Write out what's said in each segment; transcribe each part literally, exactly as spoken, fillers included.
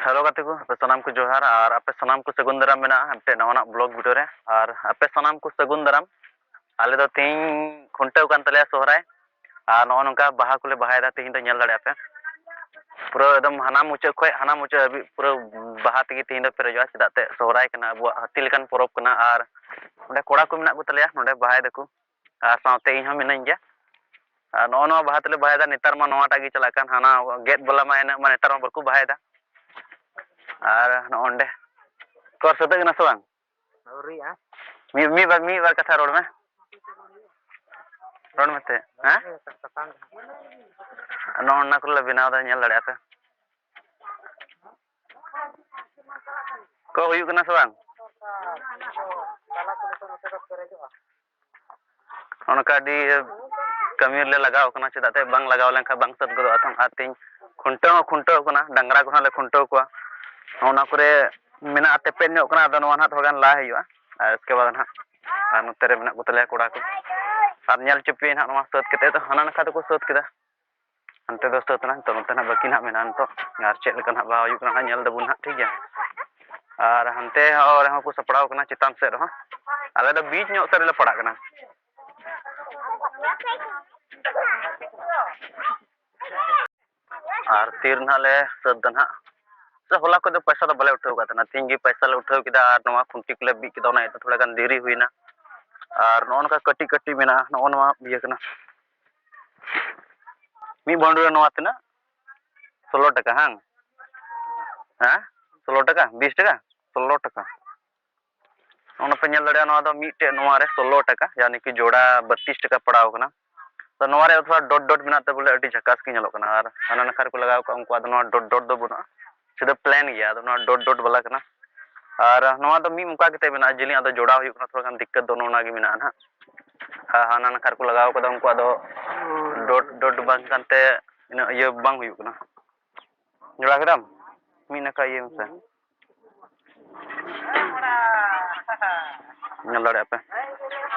Hello ᱜᱟᱛᱮ ᱠᱚ, ᱟᱯᱮ ᱥᱟᱱᱟᱢ ᱠᱚ ᱡᱚᱦᱟᱨ ᱟᱨ ᱟᱯᱮ ᱥᱟᱱᱟᱢ ᱠᱚ ᱥᱟᱹᱜᱩᱱ ᱫᱟᱨᱟᱢ ᱢᱮᱱᱟᱜᱼᱟ ᱢᱤᱫᱴᱮᱱ ᱱᱟᱣᱟᱱᱟᱜ ᱵᱞᱚᱜ ᱵᱷᱤᱰᱤᱭᱳ ᱨᱮ᱾ ᱟᱨ ᱟᱯᱮ ᱥᱟᱱᱟᱢ ᱠᱚ ᱥᱟᱹᱜᱩᱱ ᱫᱟᱨᱟᱢ᱾ ᱟᱞᱮ ᱫᱚ ᱛᱮᱦᱮᱧ ᱠᱷᱩᱱᱴᱟᱹᱣ ᱠᱟᱱ ᱛᱟᱞᱮᱭᱟ ᱥᱚᱦᱨᱟᱭ᱾ ᱟᱨ ᱱᱚᱜᱼᱚ ᱱᱚᱝᱠᱟ ᱵᱟᱦᱟ ᱠᱚᱞᱮ ᱵᱟᱦᱟᱭᱮᱫᱟ ᱛᱮᱦᱮᱧ ᱫᱚ, ᱧᱮᱞ ᱫᱟᱲᱮᱭᱟᱜᱼᱟ ᱯᱮ᱾ ᱯᱩᱨᱟᱹ ᱮᱠᱫᱚᱢ ᱦᱟᱱᱟ ᱢᱩᱪᱟᱹᱫ ᱠᱷᱚᱱ ᱦᱟᱱᱟ ᱢᱩᱪᱟᱹᱫ ᱦᱟᱹᱵᱤᱡ ᱯᱩᱨᱟᱹ ᱵᱟᱦᱟ ᱛᱮᱜᱮ ᱛᱮᱦᱮᱧ ᱫᱚ ᱯᱮᱨᱮᱡᱚᱜᱼᱟ, ᱪᱮᱫᱟᱜ ᱛᱮ ᱥᱚᱦᱨᱟᱭ ᱠᱟᱱᱟ, ᱟᱵᱚᱣᱟᱜ ᱦᱟᱹᱛᱤ ᱞᱮᱠᱟᱱ ᱯᱚᱨᱚᱵᱽ ᱠᱟᱱᱟ᱾ ᱟᱨ ᱚᱸᱰᱮ ᱠᱚᱲᱟ ᱠᱚ ᱢᱮᱱᱟᱜ ᱠᱚ ᱛᱟᱞᱮᱭᱟ, ᱱᱚᱸᱰᱮ ᱵᱟᱦᱟᱭ ᱫᱟᱠᱚ᱾ ᱟᱨ ᱥᱟᱶᱛᱮ ᱤᱧ ᱦᱚᱸ ᱢᱤᱱᱟᱹᱧ ᱜᱮᱭᱟ᱾ ᱟᱨ ᱱᱚᱜᱼᱚ ᱱᱚᱣᱟ ᱵᱟᱦᱟ ᱛᱮᱞᱮ ᱵᱟᱦᱟᱭᱮᱫᱟ᱾ ᱱᱮᱛᱟᱨ ᱢᱟ ᱱᱚᱣᱟᱴᱟᱜ ᱜᱮ ᱪᱟᱞᱟᱜ ᱠᱟᱱ, ᱦᱟᱱᱟ ᱜᱮᱫ ᱵᱟᱞᱟ ᱢᱟ ᱤᱱᱟᱹᱜ ᱢᱟ ᱱᱮᱛᱟᱨ ᱢᱟ ᱵᱟᱠᱚ ᱵᱟᱦᱟᱭᱮᱫᱟ᱾ ᱟᱨ ᱱᱚᱜᱼᱚ ᱱᱚᱸᱰᱮ ᱠᱚ ᱥᱟᱹᱛᱟᱹᱜ ᱠᱟᱱᱟ ᱥᱮ ᱵᱟᱝ? ᱟᱹᱣᱨᱤᱭᱟ᱾ ᱢᱤᱫ, ᱢᱤᱫ ᱵᱟᱨ, ᱢᱤᱫ ᱵᱟᱨ ᱠᱟᱛᱷᱟ ᱨᱚᱲ ᱢᱮ᱾ ᱨᱚᱲ ᱢᱮ ᱛᱮ, ᱦᱮᱸ? ᱱᱚᱜᱼᱚ ᱱᱚᱣᱟ ᱠᱚᱞᱮ ᱵᱮᱱᱟᱣ ᱮᱫᱟ, ᱧᱮᱞ ᱫᱟᱲᱮᱭᱟᱜᱼᱟ ᱯᱮ᱾ ᱠᱚ ᱦᱩᱭᱩᱜ ᱠᱟᱱᱟ ᱥᱮ ᱵᱟᱝ? ᱚᱱᱠᱟ ᱟᱹᱰᱤ ᱠᱟᱹᱢᱤ ᱨᱮᱞᱮ ᱞᱟᱜᱟᱣ ᱠᱟᱱᱟ, ᱪᱮᱫᱟᱜ ᱛᱮ ᱵᱟᱝ ᱞᱟᱜᱟᱣ ᱞᱮᱱᱠᱷᱟᱱ ᱵᱟᱝ ᱥᱟᱹᱛ ᱜᱚᱫᱚᱜᱼᱟ ᱛᱚ᱾ ᱟᱨ ᱛᱮᱦᱮᱧ ᱠᱷᱩᱱᱴᱟᱹᱣ ᱦᱚᱸ ᱠᱷᱩᱱᱴᱟᱹᱣ ᱠᱟᱱᱟ, ᱰᱟᱝᱨᱟ ᱠᱚᱦᱚᱸ ᱞᱮ ᱠᱷᱩᱱᱴᱟᱹᱣ ᱠᱚᱣᱟ᱾ ᱚᱱᱟ ᱠᱚᱨᱮ ᱢᱮᱱᱟᱜᱼᱟ, ᱛᱮᱯᱮᱫ ᱧᱚᱜ ᱠᱟᱱᱟ, ᱟᱫᱚ ᱱᱚᱣᱟ ᱱᱟᱦᱟᱜ ᱛᱷᱚᱲᱟ ᱜᱟᱱ ᱞᱟ ᱦᱩᱭᱩᱜᱼᱟ᱾ ᱟᱨ ᱩᱥᱠᱮ ᱵᱟᱫᱽ ᱱᱟᱦᱟᱜ ᱟᱨ ᱱᱚᱛᱮ ᱨᱮ ᱢᱮᱱᱟᱜ ᱠᱚ ᱛᱟᱞᱮᱭᱟ ᱠᱚᱲᱟ ᱠᱚ, ᱟᱨ ᱧᱮᱞ ᱦᱚᱪᱚ ᱯᱮᱭᱟᱹᱧ ᱱᱟᱦᱟᱜ ᱱᱚᱣᱟ ᱥᱟᱹᱛ ᱠᱟᱛᱮ᱾ ᱫᱚ ᱦᱟᱱᱟ ᱱᱟᱠᱷᱟ ᱫᱚᱠᱚ ᱥᱟᱹᱛ ᱠᱮᱫᱟ, ᱦᱟᱱᱛᱮ ᱫᱚ ᱥᱟᱹᱛ ᱮᱱᱟ, ᱱᱤᱛᱚᱜ ᱱᱚᱛᱮ ᱱᱟᱜ ᱵᱟᱹᱠᱤ ᱱᱟᱜ ᱢᱮᱱᱟᱜᱼᱟ ᱱᱤᱛᱚᱜ᱾ ᱟᱨ ᱪᱮᱫ ᱞᱮᱠᱟ ᱱᱟᱜ ᱵᱟᱦᱟ ᱦᱩᱭᱩᱜ ᱠᱟᱱᱟ ᱱᱟᱜ ᱧᱮᱞ ᱫᱟᱵᱚᱱ ᱱᱟᱜ, ᱴᱷᱤᱠ ᱜᱮᱭᱟ᱾ ᱟᱨ ᱦᱟᱱᱛᱮ ᱦᱚᱸ ᱨᱮᱦᱚᱸ ᱠᱚ ᱥᱟᱯᱲᱟᱣ ᱠᱟᱱᱟ ᱪᱮᱛᱟᱱ ᱥᱮᱫ ᱨᱮᱦᱚᱸ᱾ ᱟᱞᱮ ᱫᱚ ᱵᱤᱪ ᱧᱚᱜ ᱥᱮᱫ ᱨᱮᱞᱮ ᱯᱟᱲᱟᱜ ᱠᱟᱱᱟ᱾ ᱟᱨ ᱛᱤᱨ ᱱᱟᱜ ᱞᱮ ᱥᱟᱹᱛ ᱫᱟ ᱱᱟᱜ᱾ ᱥᱮ ᱦᱚᱞᱟ ᱠᱚᱫᱚ ᱯᱚᱭᱥᱟ ᱫᱚ ᱵᱟᱞᱮ ᱩᱴᱷᱟᱹᱣ ᱠᱟᱫ ᱛᱟᱦᱮᱱᱟ, ᱛᱤᱦᱤᱧ ᱜᱮ ᱯᱚᱭᱥᱟ ᱞᱮ ᱩᱴᱷᱟᱹᱣ ᱠᱮᱫᱟ ᱟᱨ ᱱᱚᱣᱟ ᱠᱷᱩᱱᱴᱤ ᱠᱚᱞᱮ ᱵᱤᱫ ᱠᱮᱫᱟ, ᱚᱱᱟ ᱤᱭᱟᱹᱛᱮ ᱛᱷᱚᱲᱟ ᱜᱟᱱ ᱫᱮᱨᱤ ᱦᱩᱭᱱᱟ᱾ ᱟᱨ ᱱᱚᱜᱼᱚ ᱱᱚᱝᱠᱟ ᱠᱟᱹᱴᱤᱡ ᱠᱟᱹᱴᱤᱡ ᱢᱮᱱᱟᱜᱼᱟ, ᱱᱚᱜᱼᱚ ᱱᱚᱣᱟ ᱤᱭᱟᱹ ᱠᱟᱱᱟ᱾ ᱢᱤᱫ ᱵᱷᱟᱹᱱᱰᱩ ᱨᱮ ᱱᱚᱣᱟ ᱛᱤᱱᱟᱹᱜ? ᱥᱳᱞᱳ ᱴᱟᱠᱟ, ᱦᱟᱝ? ᱦᱮᱸ, ᱥᱳᱞᱳ ᱴᱟᱠᱟ, ᱵᱤᱥ ᱴᱟᱠᱟ, ᱥᱳᱞᱳ ᱴᱟᱠᱟ᱾ ᱚᱱᱟ ᱯᱮ ᱧᱮᱞ ᱫᱟᱲᱮᱭᱟᱜᱼᱟ, ᱱᱚᱣᱟ ᱫᱚ ᱢᱤᱫᱴᱮᱡ ᱱᱚᱣᱟ ᱨᱮ ᱥᱳᱞᱳ ᱴᱟᱠᱟ, ᱭᱟᱱᱤ ᱠᱤ ᱡᱳᱲᱟ ᱵᱟᱛᱤᱥ ᱴᱟᱠᱟ ᱯᱟᱲᱟᱣ ᱠᱟᱱᱟ᱾ ᱛᱚ ᱱᱚᱣᱟ ᱨᱮ ᱛᱷᱚᱲᱟ ᱰᱚᱴ ᱰᱚᱴ ᱢᱮᱱᱟᱜ ᱛᱮ ᱵᱚᱞᱮ ᱟᱹᱰᱤ ᱡᱷᱟᱠᱟᱥ ᱜᱮ ᱧᱮᱞᱚᱜ ᱠᱟᱱᱟ᱾ ᱟᱨ ᱦᱟᱱᱟ ᱱᱟᱠᱷᱟ ᱨᱮᱠᱚ ᱞᱟᱜᱟᱣ ᱠᱟᱜᱼᱟ, ᱩᱱᱠᱩᱣᱟᱜ ᱫᱚ ᱱᱚᱣᱟ ᱰᱚᱴ ᱰᱚᱴ ᱫᱚ ᱵᱟᱹᱱᱩᱜᱼᱟ, ᱥᱤᱫᱷᱟᱹ ᱯᱞᱮᱱ ᱜᱮᱭᱟ᱾ ᱟᱫᱚ ᱱᱚᱣᱟ ᱰᱚᱴ ᱰᱚᱴ ᱵᱟᱞᱟ ᱠᱟᱱᱟ᱾ ᱟᱨ ᱱᱚᱣᱟ ᱫᱚ ᱢᱤᱫ ᱢᱚᱠᱟ ᱠᱟᱛᱮ ᱢᱮᱱᱟᱜᱼᱟ, ᱡᱮᱞᱮᱧ, ᱟᱫᱚ ᱡᱳᱲᱟ ᱦᱩᱭᱩᱜ ᱠᱟᱱᱟ, ᱛᱷᱚᱲᱟ ᱜᱟᱱ ᱫᱤᱠᱠᱟᱛ ᱫᱚ ᱱᱚᱜᱼᱚ ᱱᱚᱣᱟ ᱜᱮ ᱢᱮᱱᱟᱜᱼᱟ ᱱᱟᱦᱟᱜ᱾ ᱟᱨ ᱦᱟᱱᱟ ᱱᱟᱠᱷᱟ ᱨᱮᱠᱚ ᱞᱟᱜᱟᱣ ᱠᱟᱫᱟ, ᱩᱱᱠᱩᱣᱟᱜ ᱫᱚ ᱰᱚᱴ ᱰᱚᱴ ᱵᱟᱝ ᱠᱟᱱᱛᱮ ᱤᱱᱟᱹᱜ ᱤᱭᱟᱹ ᱵᱟᱝ ᱦᱩᱭᱩᱜ ᱠᱟᱱᱟ᱾ ᱡᱚᱲᱟ ᱠᱮᱫᱟᱢ? ᱢᱤᱫ ᱱᱟᱠᱷᱟ ᱤᱭᱟᱹ ᱢᱮᱥᱮ᱾ ᱧᱮᱞ ᱫᱟᱲᱮᱭᱟᱜᱼᱟ ᱯᱮ᱾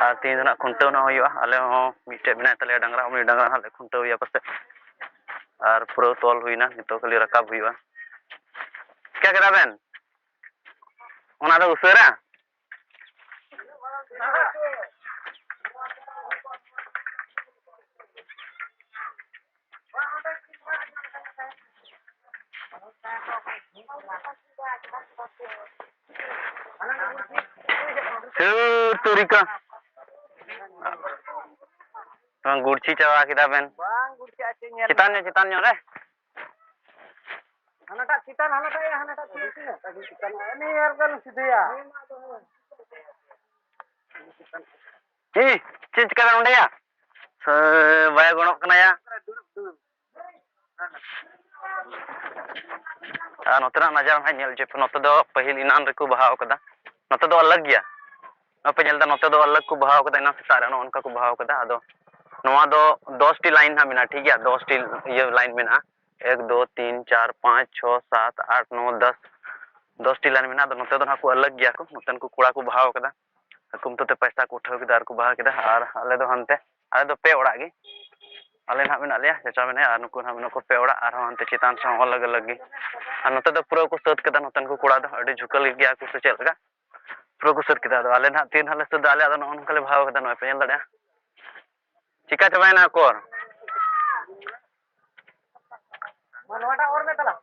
ᱟᱨ ᱛᱮᱦᱤᱧ ᱫᱚ ᱱᱟᱜ ᱠᱷᱩᱱᱴᱟᱹᱣ ᱱᱟᱜ ᱦᱩᱭᱩᱜᱼᱟ᱾ ᱟᱞᱮ ᱦᱚᱸ ᱢᱤᱫᱴᱮᱡ ᱢᱮᱱᱟᱭ ᱛᱟᱞᱮᱭᱟ ᱰᱟᱝᱨᱟ, ᱩᱱᱤ ᱰᱟᱝᱨᱟ ᱦᱟᱸᱜ ᱞᱮ ᱠᱷᱩᱱᱴᱟᱹᱣ ᱮᱭᱟ ᱯᱟᱥᱮᱡ᱾ ᱟᱨ ᱯᱩᱨᱟᱹ ᱛᱚᱞ ᱦᱩᱭᱱᱟ, ᱱᱤᱛᱚᱜ ᱠᱷᱟᱹᱞᱤ ᱨᱟᱠᱟᱵ ᱦᱩᱭᱩᱜᱼᱟ᱾ ᱪᱤᱠᱟ ᱠᱮᱫᱟ ᱵᱮᱱ? ᱚᱱᱟ ᱫᱚ ᱩᱥᱟᱹᱨᱟ᱾ ᱥᱩᱨ ᱛᱩᱨᱤᱠᱟ᱾ ᱵᱟᱝ, ᱜᱩᱲᱪᱷᱤ ᱪᱟᱵᱟ ᱠᱮᱫᱟ ᱵᱮᱱ᱾ ᱵᱟᱝ ᱜᱩᱲᱪᱷᱤᱜᱼᱟ, ᱪᱮᱫ ᱧᱮᱞ ᱪᱮᱛᱟᱱ ᱧᱚᱜ, ᱪᱮᱛᱟᱱ ᱧᱚᱜ ᱨᱮ᱾ ᱦᱟᱱᱟᱴᱟᱜ ᱪᱮᱛᱟᱱ, ᱦᱟᱱᱟᱴᱟᱜ ᱭᱟ, ᱦᱟᱱᱟᱴᱟᱜ ᱪᱮᱛᱟᱱ, ᱟᱹᱰᱤ ᱪᱮᱛᱟᱱ, ᱱᱤᱭᱟᱹ ᱟᱨ ᱵᱟᱝ ᱥᱤᱫᱷᱟᱹᱭᱟ᱾ ᱤ, ᱪᱮᱫ ᱪᱤᱠᱟᱹ ᱠᱟᱱᱟ ᱚᱸᱰᱮ ᱭᱟ? ᱥᱮ ᱵᱟᱭ ᱜᱚᱲᱚᱜ ᱠᱟᱱᱟ ᱭᱟ? ᱟᱨ ᱱᱚᱛᱮᱱᱟᱜ ᱱᱟᱡᱟᱨ ᱦᱟᱸᱜ ᱧᱮᱞ ᱦᱚᱪᱚᱭ ᱯᱮ᱾ ᱱᱚᱛᱮ ᱫᱚ ᱯᱟᱹᱦᱤᱞ ᱮᱱᱟᱱ ᱨᱮᱠᱚ ᱵᱟᱦᱟᱣ ᱠᱟᱫᱟ᱾ ᱱᱚᱛᱮ ᱫᱚ ᱟᱞᱟᱜᱽ ᱜᱮᱭᱟ᱾ ᱱᱚᱣᱟ ᱯᱮ ᱧᱮᱞ ᱮᱫᱟ, ᱱᱚᱛᱮ ᱫᱚ ᱟᱞᱟᱜᱽ ᱠᱚ ᱵᱟᱦᱟᱣ ᱠᱟᱫᱟ, ᱮᱱᱟᱝ ᱥᱮᱛᱟᱜ ᱨᱮ ᱱᱚᱜᱼᱚ ᱱᱚᱝᱠᱟ ᱠᱚ ᱵᱟᱦᱟᱣ ᱠᱟᱫᱟ᱾ ᱟᱫᱚ ᱱᱚᱣᱟ ᱫᱚ ᱫᱚᱥ ᱴᱤ line ᱦᱟᱸᱜ ᱢᱮᱱᱟᱜᱼᱟ, ᱴᱷᱤᱠ ᱜᱮᱭᱟ? ᱫᱚᱥ ᱴᱤ ᱤᱭᱟᱹ line ᱢᱮᱱᱟᱜᱼᱟ, ᱮᱠ, ᱫᱩ, ᱛᱤᱱ, ᱪᱟᱨ, ᱯᱟᱸᱪ, ᱪᱷᱚ, ᱥᱟᱛ, ᱟᱴ, ᱱᱚ, ᱫᱚᱥ, ᱫᱚᱥ ᱴᱤ line ᱢᱮᱱᱟᱜᱼᱟ᱾ ᱟᱫᱚ ᱱᱚᱛᱮ ᱫᱚ ᱱᱟᱦᱟᱜ ᱠᱚ ᱟᱞᱟᱜᱽ ᱜᱮᱭᱟ ᱠᱚ, ᱱᱚᱛᱮᱱ ᱠᱚ ᱠᱚᱲᱟ ᱠᱚ ᱵᱟᱦᱟᱣ ᱠᱟᱫᱟ, ᱟᱠᱚ ᱢᱚᱛᱚ ᱛᱮ ᱯᱚᱭᱥᱟ ᱠᱚ ᱩᱴᱷᱟᱹᱣ ᱠᱮᱫᱟ ᱟᱨ ᱠᱚ ᱵᱟᱦᱟ ᱠᱮᱫᱟ᱾ ᱟᱨ ᱟᱞᱮ ᱫᱚ ᱦᱟᱱᱛᱮ, ᱟᱞᱮ ᱫᱚ ᱯᱮ ᱚᱲᱟᱜ ᱜᱮ, ᱟᱞᱮ ᱱᱟᱦᱟᱜ ᱢᱮᱱᱟᱜ ᱞᱮᱭᱟ, ᱪᱟᱪᱟ ᱢᱮᱱᱟᱭᱟ ᱟᱨ ᱱᱩᱠᱩ ᱱᱟᱦᱟᱜ ᱢᱮᱱᱟᱜ ᱠᱚ ᱯᱮ ᱚᱲᱟᱜ, ᱟᱨᱦᱚᱸ ᱦᱟᱱᱛᱮ ᱪᱮᱛᱟᱱ ᱥᱮᱫ ᱦᱚᱸ ᱟᱞᱟᱜᱽ ᱟᱞᱟᱜᱽ ᱜᱮ᱾ ᱟᱨ ᱱᱚᱛᱮ ᱫᱚ ᱯᱩᱨᱟᱹ ᱠᱚ ᱥᱟᱹᱛ ᱠᱮᱫᱟ, ᱱᱚᱛᱮᱱ ᱠᱚ ᱠᱚᱲᱟ ᱫᱚ ᱟᱹᱰᱤ ᱡᱷᱩᱠᱟᱹ ᱜᱮᱭᱟ ᱠᱚ ᱥᱮ ᱪᱮᱫ ᱞᱮᱠᱟ? ᱯᱩᱨᱟᱹ ᱠᱚ ᱥᱟᱹᱛ ᱠᱮᱫᱟ᱾ ᱟᱫᱚ ᱟᱞᱮ ᱱᱟᱦᱟᱜ ᱛᱤᱱ ᱦᱟᱸᱜ ᱞᱮ ᱥᱟᱹᱛ ᱫᱟ, ᱟᱞᱮ ᱟᱫᱚ ᱱᱚᱜᱼᱚ ᱱᱚᱝᱠᱟ ᱞᱮ ᱵᱷᱟᱣ ᱠᱟᱫᱟ, ᱱᱚᱜᱼᱚᱭ ᱯᱮ ᱧᱮᱞ ᱫᱟᱲᱮᱭᱟᱜᱼᱟ᱾ ᱪᱤᱠᱟ ᱪᱟᱵᱟᱭᱮᱱᱟ ᱟᱠᱚᱨ? ᱢᱟ ᱱᱚᱣᱟᱴᱟᱜ ᱚᱨ ᱢᱮ ᱛᱟᱞᱟ᱾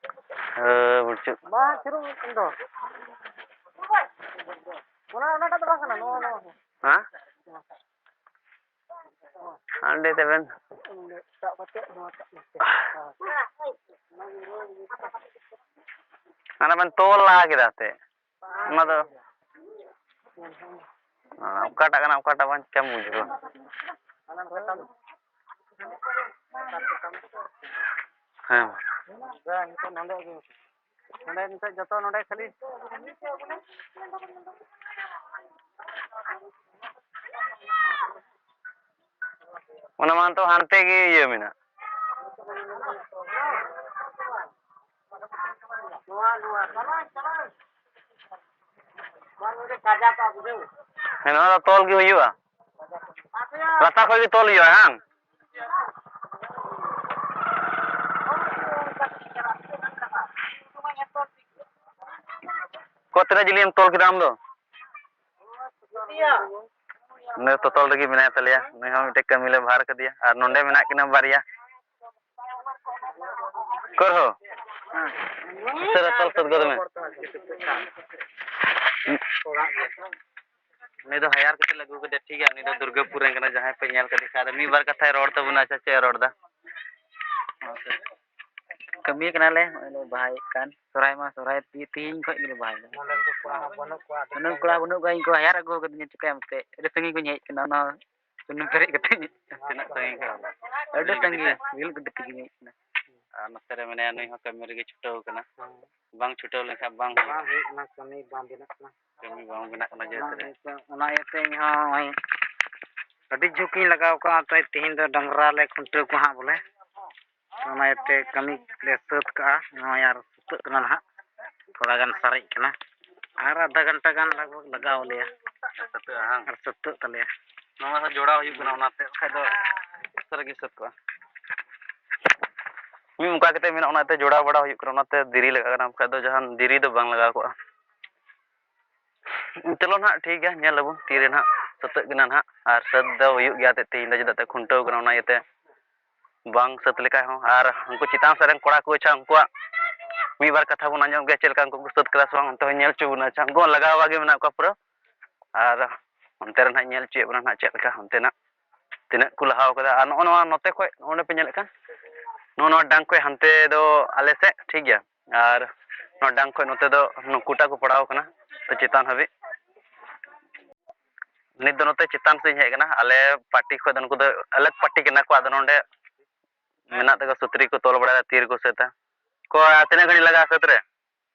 ᱦᱮᱸ, ᱵᱩᱲᱪᱩᱫ᱾ ᱢᱟ ᱦᱟᱸᱜ ᱪᱩᱨᱩᱡ ᱫᱚ᱾ ᱚᱱᱟ, ᱚᱱᱟᱴᱟᱜ ᱫᱚ ᱵᱟᱝ ᱠᱟᱱᱟ, ᱱᱚᱣᱟ, ᱱᱚᱣᱟ᱾ ᱦᱮᱸ? ᱦᱟᱸᱰᱮ ᱛᱟᱵᱮᱱ᱾ ᱥᱟᱵ ᱠᱟᱛᱮ ᱱᱚᱣᱟ ᱴᱟᱜ ᱱᱚᱛᱮ᱾ ᱦᱟᱱᱟ ᱵᱮᱱ ᱛᱚᱞ ᱞᱟᱦᱟ ᱠᱮᱫᱟ ᱥᱮ? ᱚᱱᱟ ᱫᱚ, ᱚᱠᱟᱴᱟᱜ ᱠᱟᱱᱟ, ᱚᱠᱟᱴᱟᱜ ᱵᱟᱝ ᱪᱮᱠᱟᱢ ᱵᱩᱡᱷᱟᱹᱣᱟ? ᱦᱮᱸ᱾ ᱱᱚᱰᱮ ᱱᱤᱛᱚᱜ ᱡᱚᱛᱚ ᱱᱚᱰᱮ ᱠᱷᱟᱹᱞᱤ᱾ ᱚᱱᱟ ᱢᱟ ᱛᱚ ᱦᱟᱱᱛᱮ ᱜᱮ ᱤᱭᱟᱹ ᱢᱮᱱᱟᱜ᱾ ᱦᱮᱸ, ᱱᱚᱣᱟ ᱫᱚ ᱛᱚᱞ ᱜᱮ ᱦᱩᱭᱩᱜᱼᱟ᱾ ᱞᱟᱛᱟᱨ ᱠᱷᱚᱡ ᱜᱮ ᱛᱚᱞ ᱦᱩᱭᱩᱜᱼᱟ, ᱦᱟᱝ? ᱠᱚ ᱛᱤᱱᱟᱹᱜ ᱡᱤᱞᱤᱧ ᱮᱢ ᱛᱚᱞ ᱠᱮᱫᱟ ᱟᱢ ᱫᱚ? ᱩᱱᱤ ᱫᱚ ᱛᱚᱛᱚᱞ ᱨᱮᱜᱮ ᱢᱮᱱᱟᱭ ᱛᱟᱞᱮᱭᱟ, ᱱᱩᱭ ᱦᱚᱸ ᱢᱤᱫᱴᱮᱡ ᱠᱟᱹᱢᱤ ᱞᱮ ᱵᱷᱟᱨ ᱠᱟᱫᱮᱭᱟ᱾ ᱟᱨ ᱱᱚᱸᱰᱮ ᱢᱮᱱᱟᱜ ᱠᱤᱱᱟ ᱵᱟᱨᱭᱟ᱾ ᱠᱚᱨ ᱦᱚ᱾ ᱩᱥᱟᱹᱨᱟ ᱛᱚᱞ ᱥᱟᱹᱛ ᱜᱚᱫ ᱢᱮ᱾ ᱩᱱᱤ ᱫᱚ ᱦᱟᱭᱟᱨ ᱠᱟᱛᱮ ᱞᱮ ᱟᱹᱜᱩ ᱠᱟᱫᱮᱭᱟ, ᱴᱷᱤᱠ ᱜᱮᱭᱟ᱾ ᱩᱱᱤ ᱫᱚ ᱫᱩᱨᱜᱟᱹᱯᱩᱨ ᱨᱮᱱ ᱠᱟᱱᱟ, ᱡᱟᱦᱟᱸᱭ ᱯᱮ ᱧᱮᱞ ᱠᱟᱫᱮ ᱠᱷᱟᱡ᱾ ᱟᱫᱚ ᱢᱤᱫ ᱵᱟᱨ ᱠᱟᱛᱷᱟᱭ ᱨᱚᱲ ᱛᱟᱵᱚᱱᱟ᱾ ᱟᱪᱪᱷᱟ, ᱪᱮᱫ ᱮ ᱨᱚᱲ ᱮᱫᱟ? ᱠᱟᱹᱢᱤ ᱠᱟᱱᱟᱞᱮ, ᱱᱚᱜᱼᱚᱭ ᱞᱮ ᱵᱟᱦᱟᱭᱮᱫ ᱠᱟᱱ᱾ ᱥᱚᱨᱦᱟᱭ ᱢᱟ ᱥᱚᱨᱦᱟᱭ ᱛᱮ-, ᱛᱮᱦᱤᱧ ᱠᱷᱚᱡ ᱜᱮᱞᱮ ᱵᱟᱦᱟᱭᱮᱫᱟ᱾ ᱱᱚᱰᱮᱱ ᱠᱚ ᱠᱚᱲᱟ ᱦᱚᱸ ᱵᱟᱹᱱᱩᱜ ᱠᱚᱣᱟ, ᱟᱹᱰᱤ ᱱᱚᱰᱮᱱ ᱥᱟᱺᱜᱤᱧ ᱠᱚᱲᱟ ᱨᱮ᱾ ᱵᱟᱹᱱᱩᱜ ᱠᱚᱣᱟ, ᱤᱧ ᱠᱚ ᱦᱟᱭᱟᱨ ᱟᱹᱜᱩ ᱠᱟᱫᱤᱧᱟ, ᱪᱤᱠᱟᱹᱭᱟᱢ ᱮᱱᱛᱮᱫ? ᱟᱹᱰᱤ ᱥᱟᱺᱜᱤᱧ ᱠᱷᱚᱡ ᱤᱧ ᱦᱮᱡ ᱠᱟᱱᱟ, ᱚᱱᱟ ᱥᱩᱱᱩᱢ ᱯᱮᱨᱮᱡ ᱠᱟᱛᱮ᱾ ᱛᱤᱱᱟᱹᱜ ᱥᱟᱺᱜᱤᱧ ᱠᱷᱚᱱ? ᱟᱹᱰᱤ ᱨᱮᱹᱞ ᱥᱟᱺᱜᱤᱧ, ᱜᱟᱹᱰᱤ ᱛᱮ᱾ ᱨᱮᱹᱞ ᱜᱟᱹᱰᱤ ᱛᱮᱜᱮᱧ ᱦᱮᱡ ᱠᱟᱱᱟ᱾ ᱟᱨ ᱱᱚᱛᱮ ᱨᱮ ᱢᱮᱱᱟᱭᱟ, ᱱᱩᱭ ᱦᱚᱸ ᱠᱟᱹᱢᱤ ᱨᱮᱜᱮ ᱪᱷᱩᱴᱟᱹᱣ ᱠᱟᱱᱟ᱾ ᱦᱮᱸ᱾ ᱵᱟᱝ ᱪᱷᱩᱴᱟᱹᱣ ᱞᱮᱱᱠᱷᱟᱱ ᱵᱟᱝ ᱦᱩᱭᱩᱜᱼᱟ᱾ ᱵᱟᱝ ᱦᱩᱭᱩᱜ ᱠᱟᱱᱟ, ᱠᱟᱹᱢᱤ ᱵᱟᱝ ᱵᱮᱱᱟᱜ ᱠᱟᱱᱟ ᱡᱮᱦᱮᱛᱩ ᱚᱱᱟ ᱨᱮ᱾ ᱤᱭᱟᱹᱛᱮ, ᱚᱱᱟ ᱤᱭᱟᱹᱛᱮ ᱤᱧ ᱦᱚᱸ ᱱᱚᱜᱼᱚᱭ ᱟᱹᱰᱤ ᱡᱷᱩᱸᱠ ᱤᱧ ᱞᱟᱜᱟᱣ ᱠᱟᱜᱼᱟ᱾ ᱛᱚ, ᱛᱮᱦᱮᱧ ᱫᱚ ᱰᱟᱝᱨᱟ ᱞᱮ ᱠᱷᱩᱱᱴᱟᱹᱣ ᱠᱚᱣᱟ ᱦᱟᱸᱜ ᱵᱚᱞᱮ᱾ ᱚᱱᱟ ᱤᱭᱟᱹᱛᱮ ᱠᱟᱹᱢᱤ ᱞᱮ ᱥᱟᱹᱛ ᱠᱟᱜᱼᱟ᱾ ᱱᱚᱜᱼᱚᱭ ᱟᱨ ᱥᱩᱛᱟᱹᱜ ᱠᱟᱱᱟ ᱱᱟᱦᱟᱜ, ᱛᱷᱚᱲᱟ ᱜᱟᱱ ᱥᱟᱨᱮᱡ ᱠᱟᱱᱟ᱾ ᱟᱨ ᱟᱫᱷᱟ ᱜᱷᱚᱱᱴᱟ ᱜᱟᱱ ᱞᱟᱜᱽ ᱵᱷᱟᱜᱽ ᱞᱟᱜᱟᱣ ᱟᱞᱮᱭᱟ᱾ ᱥᱟᱹᱛᱟᱹᱜᱼᱟ, ᱦᱟᱝ? ᱟᱨ ᱥᱟᱹᱛᱟᱹᱜ ᱛᱟᱞᱮᱭᱟ᱾ ᱱᱚᱣᱟ ᱫᱚ ᱡᱚᱲᱟᱣ ᱦᱩᱭᱩᱜ ᱠᱟᱱᱟ, ᱚᱱᱟᱛᱮ ᱵᱟᱠᱷᱟᱡ ᱫᱚ ᱩᱥᱟᱹᱨᱟ ᱜᱮ ᱥᱟᱹᱛ ᱠᱚᱜᱼᱟ᱾ ᱢᱤᱫ ᱢᱚᱠᱟ ᱠᱟᱛᱮ ᱢᱮᱱᱟᱜᱼᱟ, ᱚᱱᱟᱛᱮ ᱡᱚᱲᱟᱣ ᱵᱟᱲᱟ ᱦᱩᱭᱩᱜ ᱠᱟᱱᱟ, ᱚᱱᱟᱛᱮ ᱫᱮᱨᱤ ᱞᱟᱜᱟᱜ ᱠᱟᱱᱟ, ᱵᱟᱠᱷᱟᱡ ᱫᱚ ᱡᱟᱦᱟᱱ ᱫᱮᱨᱤ ᱫᱚ ᱵᱟᱝ ᱞᱟᱜᱟᱣ ᱠᱚᱜᱼᱟ᱾ ᱪᱚᱞᱚ ᱱᱟᱦᱟᱜ, ᱴᱷᱤᱠ ᱜᱮᱭᱟ, ᱧᱮᱞ ᱟᱵᱚᱱ ᱛᱤᱨᱮ ᱱᱟᱦᱟᱜ ᱥᱟᱹᱛᱟᱹᱜ ᱠᱟᱱᱟ ᱱᱟᱦᱟᱜ᱾ ᱟᱨ ᱥᱟᱹᱛ ᱫᱚ ᱦᱩᱭᱩᱜ ᱜᱮᱭᱟ ᱮᱱᱛᱮᱫ, ᱛᱮᱦᱮᱧ ᱫᱚ ᱪᱮᱫᱟᱜ ᱛᱮ ᱠᱷᱩᱱᱴᱟᱹᱣ ᱠᱟᱱᱟ, ᱚᱱᱟ ᱤᱭᱟᱹᱛᱮ ᱵᱟᱝ ᱥᱟᱹᱛ ᱞᱮᱠᱟ ᱦᱚᱸ᱾ ᱟᱨ ᱩᱱᱠᱩ ᱪᱮᱛᱟᱱ ᱥᱮᱫ ᱨᱮᱱ ᱠᱚᱲᱟ ᱠᱚ, ᱟᱪᱪᱷᱟ, ᱩᱱᱠᱩᱣᱟᱜ ᱢᱤᱫ ᱵᱟᱨ ᱠᱟᱛᱷᱟ ᱵᱚᱱ ᱟᱸᱡᱚᱢ ᱜᱮᱭᱟ, ᱪᱮᱫ ᱞᱮᱠᱟ ᱩᱱᱠᱩ ᱠᱚ ᱥᱟᱹᱛ ᱠᱟᱫᱟ ᱥᱮ ᱵᱟᱝ, ᱚᱱᱛᱮ ᱦᱚᱸ ᱧᱮᱞ ᱦᱚᱪᱚ ᱵᱚᱱᱟ᱾ ᱟᱪᱪᱷᱟ, ᱩᱱᱠᱩ ᱦᱚᱸ ᱞᱟᱜᱟᱣ ᱟᱠᱟᱫ ᱜᱮ ᱢᱮᱱᱟᱜ ᱠᱚᱣᱟ ᱯᱩᱨᱟᱹ᱾ ᱟᱨ ᱚᱱᱛᱮ ᱨᱮ ᱱᱟᱦᱟᱜ ᱧᱮᱞ ᱦᱚᱪᱚᱭᱮᱫ ᱵᱚᱱᱟ ᱱᱟᱦᱟᱜ ᱪᱮᱫ ᱞᱮᱠᱟ ᱚᱱᱛᱮᱱᱟᱜ ᱛᱤᱱᱟᱹᱜ ᱠᱚ ᱞᱟᱦᱟᱣ ᱠᱟᱫᱟ᱾ ᱟᱨ ᱱᱚᱜᱼᱚ ᱱᱚᱣᱟ ᱱᱚᱛᱮ ᱠᱷᱚᱡ, ᱱᱚᱜᱼᱚ ᱱᱚᱰᱮ ᱯᱮ ᱧᱮᱞᱮᱫ ᱠᱟᱱ, ᱱᱚᱜᱼᱚ ᱱᱚᱣᱟ ᱰᱟᱝ ᱠᱷᱚᱡ ᱦᱟᱱᱛᱮ ᱫᱚ ᱟᱞᱮ ᱥᱮᱫ, ᱴᱷᱤᱠ ᱜᱮᱭᱟ, ᱟᱨ ᱱᱚᱣᱟ ᱰᱟᱝ ᱠᱷᱚᱡ ᱱᱚᱛᱮ ᱫᱚ ᱱᱩᱠᱩᱴᱟ ᱠᱚ ᱯᱟᱲᱟᱣ ᱠᱟᱱᱟ, ᱛᱚ ᱪᱮᱛᱟᱱ ᱦᱟᱹᱵᱤᱡ᱾ ᱱᱤᱛ ᱫᱚ ᱱᱚᱛᱮ ᱪᱮᱛᱟᱱ ᱥᱮᱫ ᱤᱧ ᱦᱮᱡ ᱠᱟᱱᱟ᱾ ᱟᱞᱮ ᱯᱟᱨᱴᱤ ᱠᱷᱚᱡ ᱫᱚ ᱱᱩᱠᱩ ᱫᱚ ᱟᱞᱟᱜᱽ ᱯᱟᱨᱴᱤ ᱠᱟᱱᱟ ᱠᱚ᱾ ᱟᱫᱚ ᱱᱚᱰᱮ ᱢᱮᱱᱟᱜ ᱛᱟᱠᱚᱣᱟ ᱥᱩᱛᱨᱤ ᱠᱚ ᱛᱚᱞ ᱵᱟᱲᱟᱭᱟ, ᱛᱤ ᱨᱮᱠᱚ ᱥᱟᱹᱛᱟ᱾ ᱠᱚ, ᱛᱤᱱᱟᱹᱜ ᱜᱷᱟᱹᱲᱤᱡ ᱞᱟᱜᱟᱜᱼᱟ ᱥᱟᱹᱛ ᱨᱮ?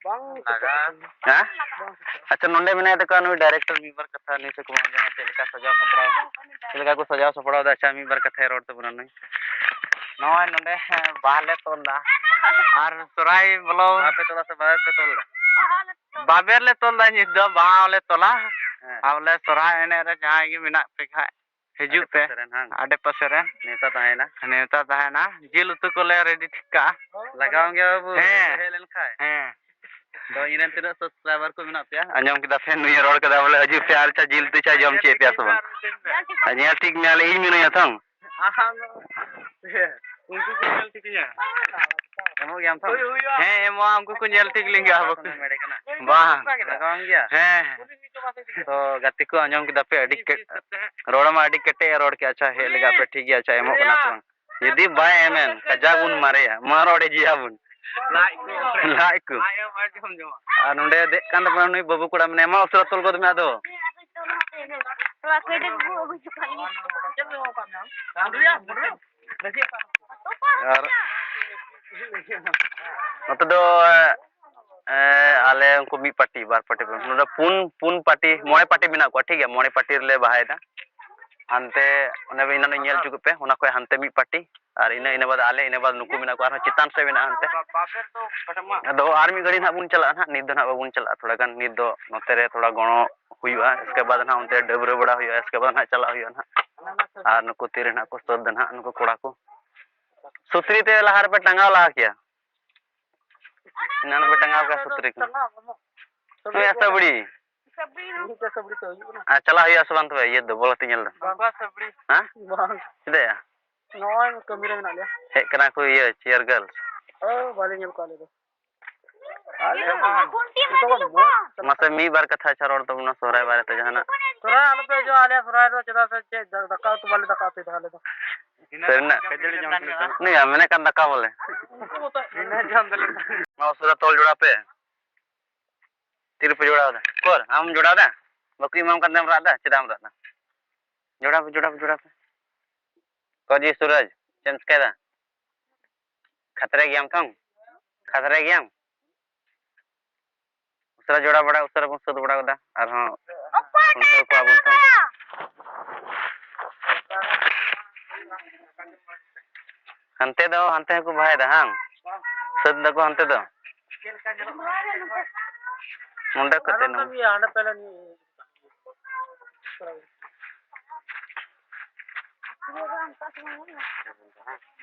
ᱵᱟᱝ ᱞᱟᱜᱟᱜᱼᱟ᱾ ᱦᱮᱸ? ᱵᱟᱝ ᱥᱮᱴᱮᱨᱚᱜᱼᱟ᱾ ᱟᱪᱪᱷᱟ, ᱱᱚᱰᱮ ᱢᱮᱱᱟᱭ ᱛᱟᱠᱚᱣᱟ ᱱᱩᱭ ᱰᱟᱭᱨᱮᱠᱴᱚᱨ, ᱢᱤᱫ ᱵᱟᱨ ᱠᱟᱛᱷᱟ ᱱᱩᱭ ᱥᱮᱫ ᱠᱚ ᱟᱸᱡᱚᱢᱟ, ᱪᱮᱫ ᱞᱮᱠᱟ ᱥᱟᱡᱟᱣ ᱥᱟᱯᱲᱟᱣ, ᱪᱮᱫ ᱞᱮᱠᱟ ᱠᱚ ᱥᱟᱡᱟᱣ ᱥᱟᱯᱲᱟᱣ ᱮᱫᱟ᱾ ᱟᱪᱪᱷᱟ, ᱢᱤᱫ ᱵᱟᱨ ᱠᱟᱛᱷᱟᱭ ᱨᱚᱲ ᱛᱟᱵᱚᱱᱟ ᱱᱩᱭ᱾ ᱱᱚᱜᱼᱚᱭ ᱱᱚᱰᱮ, ᱦᱮᱸ, ᱵᱟᱦᱟ ᱞᱮ ᱛᱚᱞ ᱮᱫᱟ᱾ ᱟᱨ ᱥᱚᱨᱦᱟᱭ ᱵᱚᱞᱚ ᱵᱟᱦᱟ ᱯᱮ ᱛᱚᱞᱟ ᱥᱮ ᱵᱟᱦᱟ ᱯᱮ ᱛᱚᱞ ᱮᱫᱟ? ᱵᱟᱵᱮᱨ ᱞᱮ ᱛᱚᱞ ᱮᱫᱟ ᱱᱤᱛ ᱫᱚ, ᱵᱟᱦᱟ ᱞᱮ ᱛᱚᱞᱟ᱾ ᱦᱮᱸ᱾ ᱟᱨ ᱵᱚᱞᱮ ᱥᱚᱨᱦᱟᱭ ᱮᱱᱮᱡ ᱨᱮ ᱡᱟᱦᱟᱸᱭ ᱜᱮ ᱢᱮᱱᱟᱜ ᱯᱮ ᱠᱷᱟᱡ, ᱦᱤᱡᱩᱜ ᱯᱮ᱾ ᱟᱰᱮ ᱯᱟᱥᱮ ᱨᱮᱱ, ᱦᱟᱝ? ᱟᱰᱮ ᱯᱟᱥᱮ ᱨᱮᱱ᱾ ᱱᱮᱣᱛᱟ ᱛᱟᱦᱮᱸᱭᱮᱱᱟ᱾ ᱱᱮᱣᱛᱟ ᱛᱟᱦᱮᱸᱭᱮᱱᱟ᱾ ᱡᱤᱞ ᱩᱛᱩ ᱠᱚᱞᱮ ᱨᱮᱰᱤ ᱴᱷᱤᱠ ᱠᱟᱜᱼᱟ᱾ ᱞᱟᱜᱟᱣ ᱜᱮᱭᱟ ᱵᱟᱹᱵᱩ, ᱦᱮᱸ᱾ ᱦᱮᱡ ᱞᱮᱱ ᱠᱷᱟᱡ᱾ ᱦᱮᱸ᱾ ᱛᱚ, ᱤᱧ ᱨᱮᱱ ᱛᱤᱱᱟᱹᱜ subscriber ᱠᱚ ᱢᱮᱱᱟᱜ ᱯᱮᱭᱟ? ᱟᱸᱡᱚᱢ ᱠᱮᱫᱟ ᱯᱮ, ᱱᱩᱭᱮ ᱨᱚᱲ ᱠᱮᱫᱟ ᱵᱚᱞᱮ, ᱦᱤᱡᱩᱜ ᱯᱮ ᱟᱨ ᱪᱟ ᱡᱤᱞ ᱩᱛᱩ ᱪᱟ ᱡᱚᱢ ᱦᱚᱪᱚᱭᱮᱫ ᱯᱮᱭᱟ ᱥᱮ ᱵᱟᱝ? ᱟᱨ ᱧᱮᱞ ᱴᱷᱤᱠ ᱢᱮᱭᱟᱞᱮ, ᱤᱧ ᱢᱤᱱᱟᱹᱧᱟ ᱛᱚ᱾ ᱟᱢ ᱫᱚ, ᱩᱱᱠᱩ ᱠᱚ ᱧᱮᱞ ᱴᱷᱤᱠᱤᱧᱟ᱾ ᱮᱢᱚᱜ ᱜᱮᱭᱟᱢ ᱛᱚ? ᱦᱮᱸ, ᱮᱢᱚᱜᱼᱟ, ᱩᱱᱠᱩ ᱠᱚ ᱧᱮᱞ ᱴᱷᱤᱠ ᱞᱤᱧ ᱜᱮᱭᱟ, ᱵᱟᱠᱚ ᱮᱲᱮ ᱠᱟᱱᱟ᱾ ᱵᱟᱝ᱾ ᱞᱟᱜᱟᱣᱟᱢ ᱜᱮᱭᱟ? ᱦᱮᱸ᱾ ᱛᱚ, ᱜᱟᱛᱮ ᱠᱚ, ᱟᱸᱡᱚᱢ ᱠᱮᱫᱟ ᱯᱮ, ᱟᱹᱰᱤ ᱠᱮ-, ᱨᱚᱲ ᱢᱟ ᱟᱹᱰᱤ ᱠᱮᱴᱮᱡ ᱮ ᱨᱚᱲ ᱠᱮᱫᱼᱟ᱾ ᱟᱪᱪᱷᱟ, ᱦᱮᱡ ᱞᱟᱜᱟᱜ ᱯᱮ, ᱴᱷᱤᱠ ᱜᱮᱭᱟ, ᱟᱪᱪᱷᱟ, ᱮᱢᱚᱜ ᱠᱟᱱᱟ ᱥᱮ ᱵᱟᱝ? ᱡᱩᱫᱤ ᱵᱟᱭ ᱮᱢᱮᱱ, ᱠᱟᱡᱟᱠ ᱵᱚᱱ ᱢᱟᱨᱮᱭᱟ, ᱢᱟ ᱨᱚᱲᱮ ᱡᱤᱭᱟ ᱵᱚᱱ᱾ ᱞᱟᱡ ᱠᱚ᱾ ᱞᱟᱡ ᱠᱚ᱾ ᱟᱨ ᱱᱚᱰᱮ ᱫᱮᱡ ᱠᱟᱱ ᱛᱟᱵᱚᱱᱟ ᱱᱩᱭ ᱵᱟᱹᱵᱩ ᱠᱚᱲᱟ, ᱢᱮᱱᱟᱭᱟ, ᱢᱟ ᱩᱥᱟᱹᱨᱟ ᱛᱚᱞ ᱜᱚᱫ ᱢᱮ ᱟᱫᱚ᱾ ᱟᱨ ᱱᱚᱛᱮ ᱫᱚ, ᱮ, ᱟᱞᱮ ᱩᱱᱠᱩ ᱢᱤᱫ ᱯᱟᱨᱴᱤ, ᱵᱟᱨ ᱯᱟᱨᱴᱤ, ᱱᱚᱰᱮ ᱯᱩᱱ, ᱯᱩᱱ ᱯᱟᱨᱴᱤ, ᱢᱚᱬᱮ ᱯᱟᱨᱴᱤ ᱢᱮᱱᱟᱜ ᱠᱚᱣᱟ, ᱴᱷᱤᱠ ᱜᱮᱭᱟ, ᱢᱚᱬᱮ ᱯᱟᱨᱴᱤ ᱨᱮᱞᱮ ᱵᱟᱦᱟᱭᱮᱫᱟ᱾ ᱦᱟᱱᱛᱮ ᱚᱱᱮ ᱮᱱᱟᱱ ᱧᱮᱞ ᱦᱚᱪᱚ ᱠᱮᱫ ᱯᱮ, ᱚᱱᱟ ᱠᱷᱚᱡ ᱦᱟᱱᱛᱮ ᱢᱤᱫ ᱯᱟᱨᱴᱤ, ᱟᱨ ᱤᱱᱟᱹ, ᱤᱱᱟᱹ ᱵᱟᱫ ᱟᱞᱮ, ᱤᱱᱟᱹ ᱵᱟᱫ ᱱᱩᱠᱩ ᱢᱮᱱᱟᱜ ᱠᱚᱣᱟ, ᱟᱨᱦᱚᱸ ᱪᱮᱛᱟᱱ ᱥᱮᱫ ᱢᱮᱱᱟᱜᱼᱟ ᱦᱟᱱᱛᱮ᱾ ᱟᱫᱚ ᱟᱨ ᱢᱤᱫ ᱜᱷᱟᱹᱲᱤ ᱱᱟᱦᱟᱜ ᱵᱚᱱ ᱪᱟᱞᱟᱜᱼᱟ ᱱᱟᱦᱟᱜ, ᱱᱤᱛ ᱫᱚ ᱱᱟᱦᱟᱜ ᱵᱟᱵᱚᱱ ᱪᱟᱞᱟᱜᱼᱟ, ᱛᱷᱚᱲᱟ ᱜᱟᱱ ᱱᱤᱛ ᱫᱚ ᱱᱚᱛᱮ ᱨᱮ ᱛᱷᱚᱲᱟ ᱜᱚᱲᱚ ᱦᱩᱭᱩᱜᱼᱟ, ᱤᱥᱠᱮ ᱵᱟᱫ ᱱᱟᱦᱟᱜ ᱚᱱᱛᱮ ᱰᱟᱹᱵᱽᱨᱟᱹ ᱵᱟᱲᱟ ᱦᱩᱭᱩᱜᱼᱟ, ᱤᱥᱠᱮ ᱵᱟᱫ ᱱᱟᱦᱟᱜ ᱪᱟᱞᱟᱜ ᱦᱩᱭᱩᱜᱼᱟ ᱱᱟᱦᱟᱜ᱾ ᱟᱨ ᱱᱩᱠᱩ ᱛᱤᱨᱮ ᱱᱟᱦᱟᱜ ᱠᱚ ᱥᱟᱹᱛ ᱫᱟ ᱱᱟᱦᱟᱜ, ᱱᱩᱠᱩ ᱠᱚᱲᱟ ᱠᱚ᱾ ᱥᱩᱛᱨᱤ ᱛᱮ ᱞᱟᱦᱟ ᱨᱮᱯᱮ ᱴᱟᱸᱜᱟᱣ ᱞᱟᱦᱟ ᱠᱮᱭᱟ, ᱮᱱᱟᱱ ᱯᱮ ᱴᱟᱸᱜᱟᱣ ᱠᱮᱭᱟ ᱥᱩᱛᱨᱤ ᱠᱚ᱾ ᱱᱩᱭ ᱟᱥᱟ ᱵᱩᱲᱤ᱾ ᱟᱨ ᱪᱟᱞᱟᱜ ᱦᱩᱭᱩᱜᱼᱟ ᱥᱮ ᱵᱟᱝ ᱛᱚᱵᱮ, ᱤᱭᱟᱹ ᱫᱚ ᱵᱚᱞ ᱜᱟᱛᱮ ᱧᱮᱞ ᱫᱚ? ᱦᱮᱸ? ᱪᱮᱫᱟᱜ ᱭᱟ? ᱱᱚᱜᱼᱚᱭ ᱠᱟᱹᱢᱤ ᱨᱮ ᱢᱮᱱᱟᱜ ᱞᱮᱭᱟ᱾ ᱦᱮᱡ ᱠᱟᱱᱟ ᱠᱚ ᱤᱭᱟᱹ, cheer girls᱾ ᱚ, ᱵᱟᱞᱮ ᱧᱮᱞ ᱠᱚᱣᱟ ᱟᱞᱮ ᱫᱚ᱾ ᱟᱞᱮ ᱢᱟᱥᱮ ᱢᱤᱫ ᱵᱟᱨ ᱠᱟᱛᱷᱟ ᱟᱪᱪᱷᱟ ᱨᱚᱲ ᱛᱟᱵᱚᱱᱟ ᱥᱚᱦᱨᱟᱭ ᱵᱟᱨᱮᱛᱮ ᱡᱟᱦᱟᱱᱟᱜ᱾ ᱥᱚᱦᱨᱟᱭ ᱟᱞᱚᱯᱮ ᱦᱤᱡᱩᱜᱼᱟ ᱟᱞᱮᱭᱟᱜ ᱥᱚᱦᱨᱟᱭ ᱨᱮᱫᱚ, ᱪᱮᱫᱟᱜ ᱥᱮ ᱪᱮᱫ ᱫᱟ-, ᱫᱟᱠᱟ ᱩᱛᱩ ᱵᱟᱞᱮ ᱫᱟᱠᱟ ᱩᱛᱩᱭ ᱫᱟ ᱟᱞᱮ ᱫᱚ᱾ ᱥᱟᱹᱨᱤᱱᱟᱜ? ᱱᱩᱭᱟ ᱢᱮᱱᱮᱫ ᱠᱟᱱ ᱫᱟᱠᱟ ᱵᱚᱞᱮ᱾ ᱩᱱᱠᱩ ᱢᱚᱛᱚ᱾ ᱢᱟ ᱩᱥᱟᱹᱨᱟ ᱛᱚᱞ ᱡᱚᱲᱟᱣ ᱯᱮ᱾ ᱛᱤ ᱨᱮᱯᱮ ᱡᱚᱲᱟᱣ ᱫᱟ? ᱩᱠᱩᱨ, ᱟᱢ ᱡᱚᱲᱟᱣ ᱫᱟ? ᱵᱟᱠᱚ ᱮᱢᱟᱢ ᱠᱟᱱ ᱛᱮᱢ ᱨᱟᱜ ᱫᱟ? ᱪᱮᱫᱟᱜ ᱮᱢ ᱨᱟᱜ ᱫᱟ? ᱡᱚᱲᱟᱣ ᱯᱮ, ᱡᱚᱲᱟᱣ ᱯᱮ, ᱡᱚᱲᱟᱣ ᱯᱮ᱾ ᱠᱚᱡᱤ ᱥᱩᱨᱟᱡᱽ, ᱪᱮᱫ ᱮᱢ ᱪᱤᱠᱟᱹᱭ ᱫᱟ? ᱠᱷᱟᱛᱨᱟᱭ ᱜᱮᱭᱟᱢ ᱛᱚ? ᱠᱷᱟᱛᱨᱟᱭ ᱜᱮᱭᱟᱢ? ᱩᱥᱟᱹᱨᱟ ᱡᱚᱲᱟᱣ ᱵᱟᱲᱟ, ᱩᱥᱟᱹᱨᱟ ᱵᱚᱱ ᱥᱟᱹᱛ ᱵᱟᱲᱟ ᱜᱚᱫᱟ᱾ ᱟᱨᱦᱚᱸ ᱠᱷᱩᱱᱴᱟᱹᱣ ᱠᱚᱣᱟ ᱵᱚᱱ ᱛᱚ᱾ ᱦᱟᱱᱛᱮ ᱫᱚ, ᱦᱟᱱᱛᱮ ᱦᱚᱸᱠᱚ ᱵᱟᱦᱟᱭᱮᱫᱟ, ᱦᱟᱝ? ᱥᱟᱹᱛ ᱫᱟᱠᱚ ᱦᱟᱱᱛᱮ ᱫᱚ᱾ ᱱᱚᱸᱰᱮ ᱠᱷᱚᱡ ᱛᱮ ᱱᱚᱸᱰᱮ᱾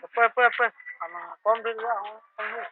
ᱦᱟᱯᱳᱭ, ᱦᱟᱯᱳᱭ, ᱦᱟᱯᱳᱭ᱾ ᱠᱚᱢ ᱰᱷᱮᱨ ᱜᱮᱭᱟ, ᱦᱚᱸ, ᱠᱚᱢ ᱰᱷᱮᱨ᱾